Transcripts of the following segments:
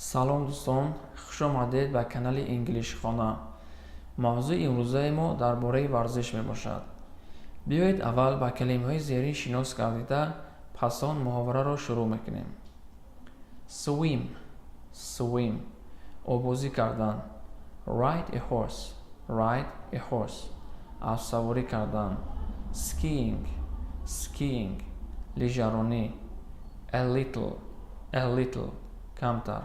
Салом, дӯстон, хуш омадед ба канали Инглишхона. Мавзӯи имрӯзаи мо дар бораи варзиш мебошад. Биёед, аввал ба калимаҳои зерин шинос гардида, пас он муҳовараро шурӯъ мекунем. Swim, swim, оббозӣ кардан. Ride a horse, ride a horse, аспсаворӣ кардан. Skiing, skiing, лижаронӣ. A little, a little, камтар.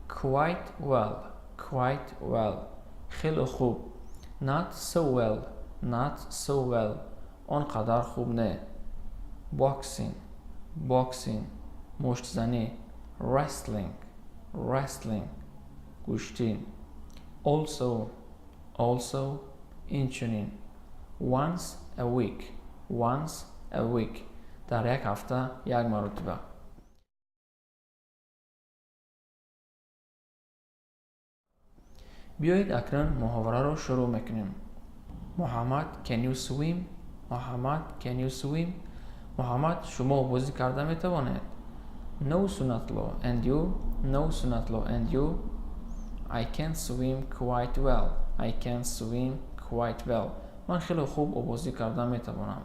Quite well, quite well, хеле хуб. Not so well, not so well, он қадар хуб не. Boxing, boxing, муштзанӣ. Wrestling, wrestling, гӯштин. Also, also, инчунин. Once a week, once a week, дар як ҳафта як маротиба. Биёед, акнун муҳовараро шурӯъ мекунем. Муҳаммад, can you swim? Муҳаммад, can you swim? Муҳаммад, шумо оббозӣ карда метавонед? No, Sunatlo, and you? No, Sunatlo, and you? I can swim quite well. I can swim quite well. Ман хеле хуб оббозӣ карда метавонам.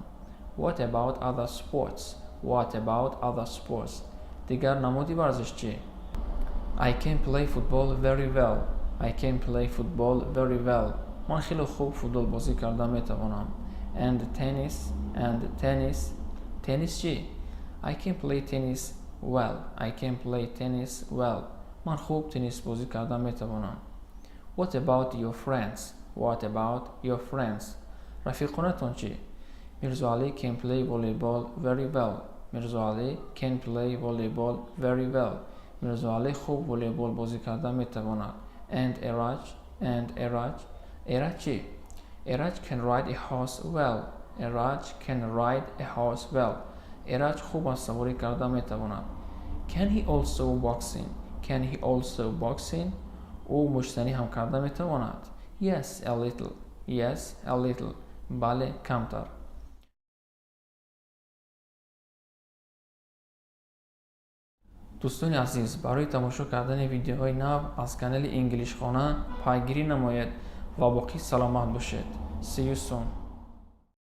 What about other sports? What about other sports? Дигар намуди варзиш чӣ? I can play football very well. I can play football very well. Ман хеле хуб футболбозӣ карда метавонам. And tennis? And tennis? Теннис чӣ? I can play tennis well. I can play tennis well. Ман хуб теннисбозӣ карда метавонам. What about your friends? What about your friends? Рафиқонатон чӣ? Мирзоалӣ can play volleyball very well. Мирзоалӣ can play volleyball very well. Мирзоалӣ хуб волейбол бозӣ карда метавонад. And Eraj? And Eraj? Эраҷ чӣ? Eraj can ride a horse well. Eraj can ride a horse well. Эраҷ хуб аспсаворӣ карда метавонад. Can he also boxing? Can he also boxing? Ӯ муштзанӣ ҳам карда метавонад? Yes, a little. Yes, a little. Бале, камтар. Дӯстони азиз, барои тамошо кардани видеоҳои нав аз канали Инглишхона пайгирӣ намоед ва боқӣ саломат бошед. See you soon.